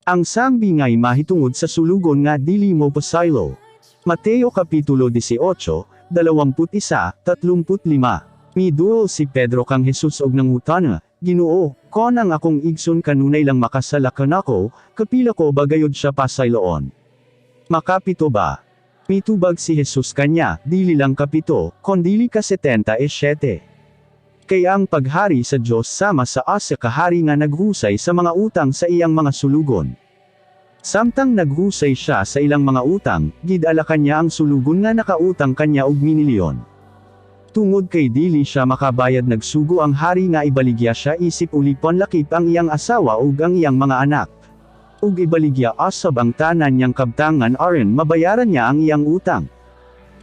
Ang sambingay mahitungod sa sulugon nga dili mo pasaylo. Mateo Kapitulo 18, 21, 35. Miduol si Pedro kang Jesus og nangutana, "Ginoo, kon ang akong igsoon kanunay lang makasala kanako, kapila ko ba gayud siya pasayloon? Makapito ba?" Mitubag si Jesus kanya, "Dili lang kapito, kondili ka 77. Kay ang paghari sa Dios sama sa asa ka hari nga naghusay sa mga utang sa iyang mga sulugon. Samtang naghusay siya sa ilang mga utang, gidala kanya ang sulugon nga nakautang kanya og minilyon. Tungod kay dili siya makabayad, nagsugo ang hari nga ibaligya siya isip ulipon lakip ang iyang asawa ug ang iyang mga anak, ug ibaligya usab ang tanan niyang kabtangan aron mabayaran niya ang iyang utang.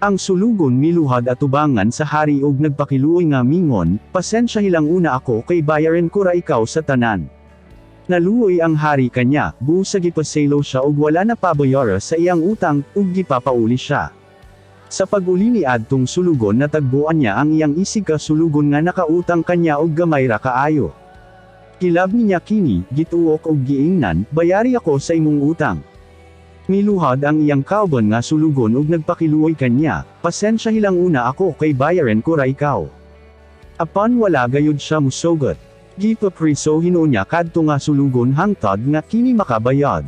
Ang sulugon miluhad atubangan sa hari ug nagpakiluoy nga mingon, 'Pasensyahi lang una ako kay bayaran ko ra ikaw sa tanan.' Naluoy ang hari kanya, busa gipasaylo siya ug wala na pabayara sa iyang utang, ug gipapauli siya. Sa pag-uli ni adtong sulugon, natagbuan niya ang iyang isig ka sulugon nga nakautang kanya og gamay ra kaayo. Gilabni niya kini, gituok ug giingnan, 'Bayari ako sa imong utang.' Miluhad ang iyang kauban nga sulugon ug nagpakiluoy kanya, 'Pasensyahi lang una ako kay bayaran ko ra ikaw.' Apan wala gayud siya musugot. Gipapriso hinuon niya kadto nga sulugon hangtod nga kini makabayad.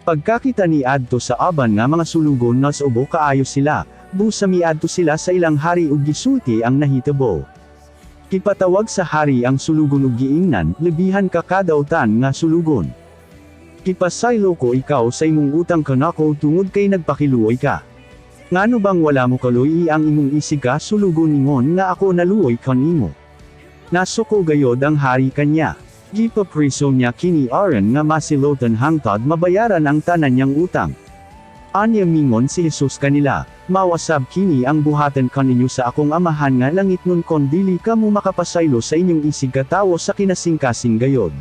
Pagkakita ni adto sa uban nga mga sulugon, nasubo kaayo sila, busa miadto sila sa ilang hari ug gisulti ang nahitabo. Gipatawag sa hari ang sulugon ug giingnan, 'Labihan ka kadautan nga sulugon. Gipasaylo ko ikaw sa imong utang kanako tungod kay nagpakiluoy ka. Ngano bang wala mo kaluy ang imong isig ka sulugon ingon nga ako naluoy kanimo?' Nasuko gayod ang hari kanya. Gipapriso niya kini aron nga masilotan hangtod mabayaran ang tanan niyang utang." Anya mingon si Jesus kanila, "Mao usab kini ang buhaton kaninyo sa akong Amahan nga langitnon kon dili kamo makapasaylo sa inyong isig katawo sa kinasingkasing gayod."